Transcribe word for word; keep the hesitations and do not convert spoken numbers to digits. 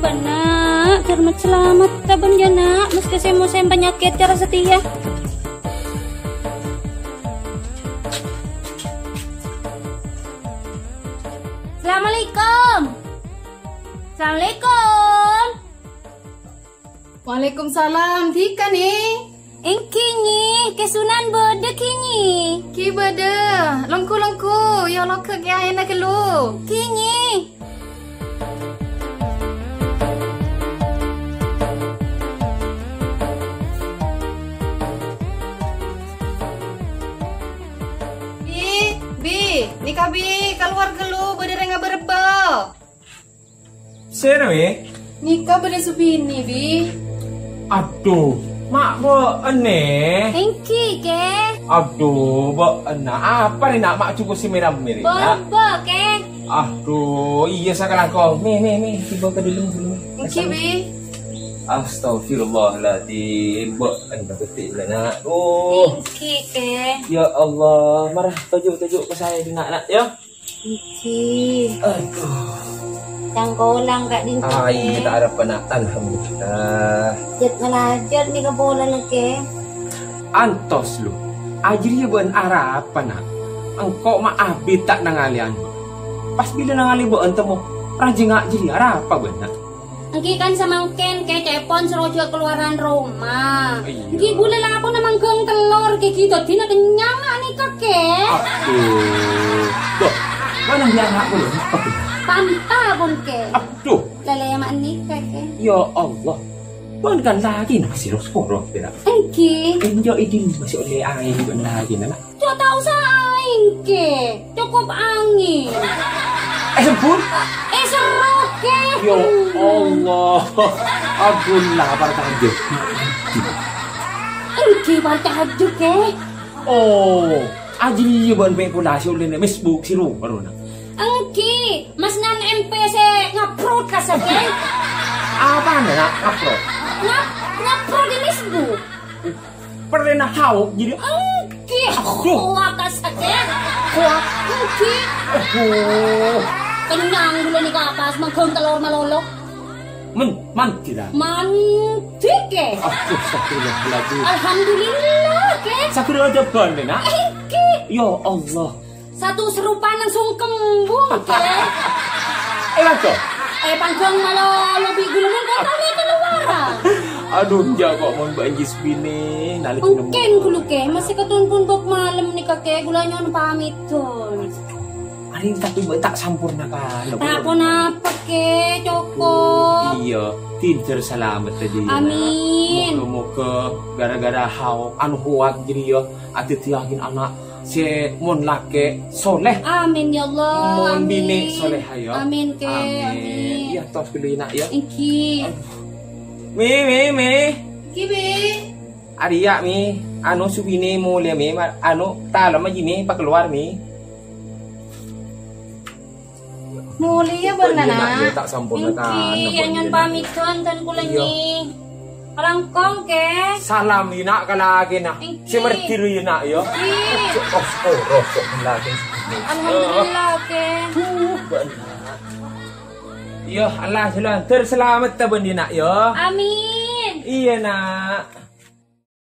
Bâ'na, jhâr ma' salamet, tabân yâ, Na', maskè sè mosèm panyakèt cara satèya. Assalamualaikum. Assalamualaikum. Waalaikumsalam. Dhika, Nè? Èngghi, Nyi. Kè Sunan bâdâ, ghi, Nyi? Ghi bâdâ. Longghu-longghu, èolok kè aèna ghâllu. Ghi, Nyi. Bi, Bi, nèka, Bi, kalowar ghâllu, bâdâ rèng abâ-rebbâ. Sèra, Bi? Nèka bâdâ sè binè, Bi. Adhu, ma' bâ'na, Nè? Èngghi, Kè. Adhu, bâ'na. Apa rè, Na', ma' jhuko sè mèra-mèrè, Na'? Bâbâ, Kè. Adhu, iyâ, sakalangkong. Mè, mè, mè, ghibâ ka dâlem ghâllu, mè. Èngghi, Bi. Astagfirullahaladzim, bâ'na bhâdhi, Na'. Adhu. Èngghi, Kè. Ya Allah, mara, toju', toju' ka saè, Na', Na', yâ. Èngghi. Adhu. Cangkolang, Ka', dinto, Kè. Ai, ta' arapa, Na'. Alhamdulillah. Jhât ngalajât nèka polana, Kè. Antos, Lu. Ajâriyâ bâ'na arapa, Na'? Engko' ma' abit ta' nangalèyan. Pas bilâ nangalè bâ'na temmo, rajâ nga' jâriyâ arapa bâ'na? Èngghi kan samangkèn, Kè, ca'èpon soro jhâ' kalowaran roma. Iyâ. Èngghi bulâ lakona mangghâng tellor, Kè, ghi' dhâddhina kennyang, Na', nèka, Kè. Adhu. Duh, mana dia anak bulâ? Apa tuh? Panta pon, Kè. Adhu. Lèlè ma' nèka, Kè. Ya Allah. Bâ'na kan lakèna masih ros-poros, pèra'. Èngghi. Enjâ' èdin masih ollè aèng bâ'na lakèna, Na'. Cok ta' osa aèng, Kè. Cokop angèn. Eh, sembur? Eh, sero, Kè. Ya Allah. Ampon la, parcajâ. Èngghi parcajâ, Kè. Oh, ajâriyâ bâ'na pè' pola sè ollèna Facebook sè ro-, ro-, na. Èngghi, mas nan M P sè ngaprot ka sè, Kè. Apana, Na', ngaprot? Ngap-, ngaprot di Facebook. Perrèna haok jadi. Èngghi, Aduh. Hoak ka sè, Kè. Hoak. Èngghi. Aduh. Kennyang bulâ nèka pas mangghâng tellor malolo. Men, mandi, La. Mandi, Kè. Aduh, astagfirullahaladzim. Alhamdulillah, Kè. Astagfirullahaladzim, Na'. Èngghi. Ya Allah. Satu serupa langsung kembung, Kè. Eh, Mas, kok? Eh, pangghâng malolo bi' ghulâ mon kok tau kalowara. Aduh, enjâ' kok mon bâ'na jis binè, nalè Mungkin ghulâ, Kè, masih katon pon bâk malem nèka, Kè, ghulâ nyo'on pamit, Don. Arèya tapi bâ'na ta' samporna, Ka. Ta' ponapa, Kè, cokop. Iyâ, dintor salamet aja, yâ, Na'. Amin. Moga-moga gara-gara hao-, anu, hoak jâriyâ, adhâddhiyâghin ana' sè mon lakè' soleh. Amin, ya Allah. Mon binè' Amin. Solehah, yâ. Amin, Kè. Amin. Amin. Iyâ, tos ghâllu, yâ, Na', yâ. Èngghi. Aduh. Mi, Mi, Mi. Èngghi, Mi. Arèya, Mi. Anu, sè binè molèya, Mi. Ma-, anu, talem aja, Mi. Pakalowar, Mi. Molèya bâ'na, Iyâ, Na', Na'. Iyâ, ta' samporna, Èngghi, tanapa, yâ, nyo'on Iyâ, Na'. Pamit, Don, dhân kaulâ, Iyâ. Nyi. Kalangkong, Kè. Salam, yâ, Na', ka lakèna. Èngghi. Sè mèrdi, yâ, Na', yâ. Èngghi. Astagfirullahaladzim. Alhamdulillah, Kè. Aduh, bâ'na. Yâ, Allah, selamat, salamet, ta' bâ'na, yâ, Na', yâ. Amin. Iyâ, Na'.